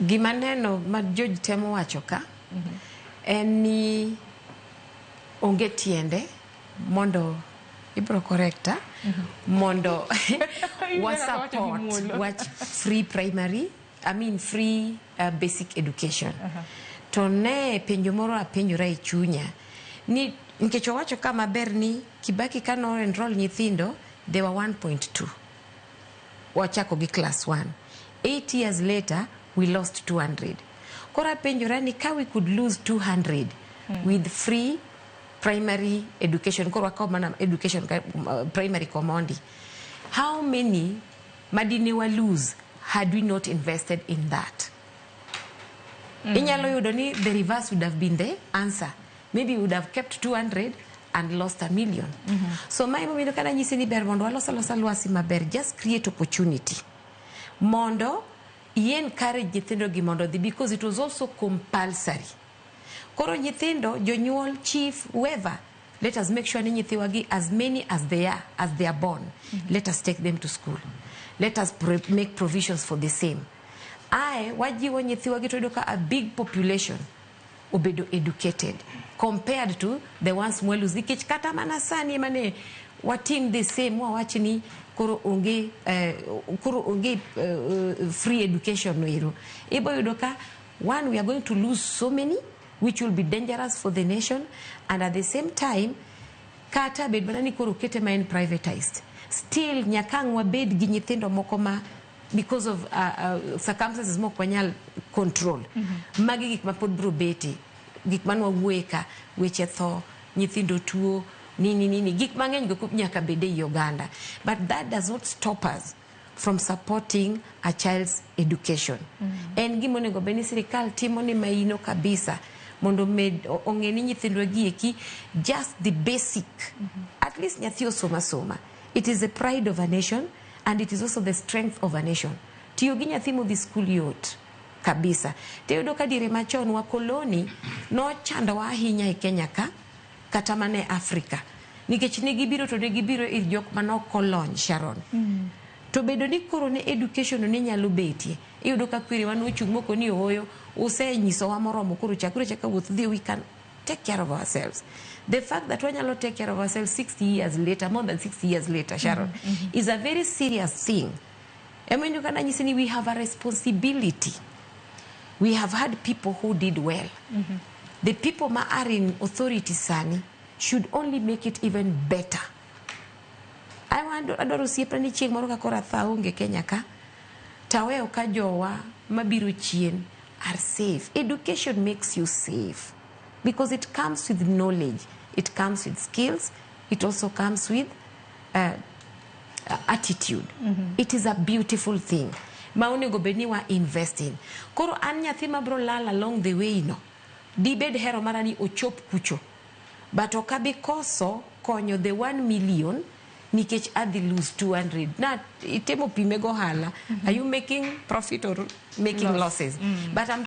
Gima neno ma George temo wacho ka en ni onge tiende mondo ibro correcta mondo wa support wach free primary, I mean free basic education. To ne penjo moro apenjora e chunya ni nikech owacho ka maber ni Kibaki ka no enroll nyithindo, they were 1.2, wachako gi class 1. 8 years later we lost 200. Koro apenjora ni ka we could lose 200 with free primary education, koro wakaw mana education primary komondi, how many madine wa lose had we not invested in that? Inyalo yudo ni the reverse would have been the answer. Maybe we would have kept 200 and lost a million. So mae momiyo kana nyisi ni ber mondo walos alosa lwasi maber, just create opportunity mondo i encourage nyithindo gi mondo dhi, because it was also compulsory. Koro nyithindo, jonyuol, chief, whoever, let us make sure ni nyithiwa gi, as many as they are, as they are born, let us take them to school. Let us make provisions for the same. Ae wajiwo nyithiwa gi to yudo ka a big population obedo educated compared to the ones mwalose, nikech kata mana sani mane watim the same, wawach ni koro onge free education no ero, ibo yudo ka one, we are going to lose so many, which will be dangerous for the nation. And at the same time, kata bed mana ni koro kete ma en privatized, still nyaka ang' wabed gi nyithindo moko ma because of circumstances mok wanyal control. Magi gik ma pod biro bete, gik mane wawuoye ka, weche tho nyithindo, tuo nini nini, gik mang'eny go nyaka bed ei oganda. But that does not stop us from supporting a child's education. En gima onego bed ni sirikal timo ni maino kabisa mondo med ong'e ni nyithindwa gi eki, just the basic, at least nyathi osoma soma. It is the pride of a nation and it is also the strength of a nation. Tiyo gi nyathi modhi skul yot kabisa. Tiyudo ka diere machon wakoloni nochandowa ahinya e Kenya ka, kata mana e Afrika, nikech ne gibiro to ne gibiro ir jok manok olony, Sharon. To bedo ni koro ne education ne nyalo betie, iyudo ka kwerewa nochung' moko ni ooyo, usenyisowa moromo, koro chakuru achaka wuoth dhi, we can take care of ourselves. The fact that wanyalo take care of ourselves 60 years later, more than 60 years later, Sharon, is a very serious thing. Emomiyo kana nyisi ni we have a responsibility. We have had people who did well. The people ma are in authority sani should only make it even better. Adwaro osiepna ni chieng' moro ka koro atho aonge Kenya ka, taweyo ka jowa mabiro chien are safe. Education makes you safe because it comes with knowledge, it comes with skills, it also comes with attitude. It is a beautiful thing ma onego bed ni wa invest in. Koro an nyathi mabro lal along the way no dibed hero mara ni ochop kucho, but ok abi koso konyo the 1 million nikech adhi lose 200. Na itemo pime go ohala, are you making profit or making losses? But I'm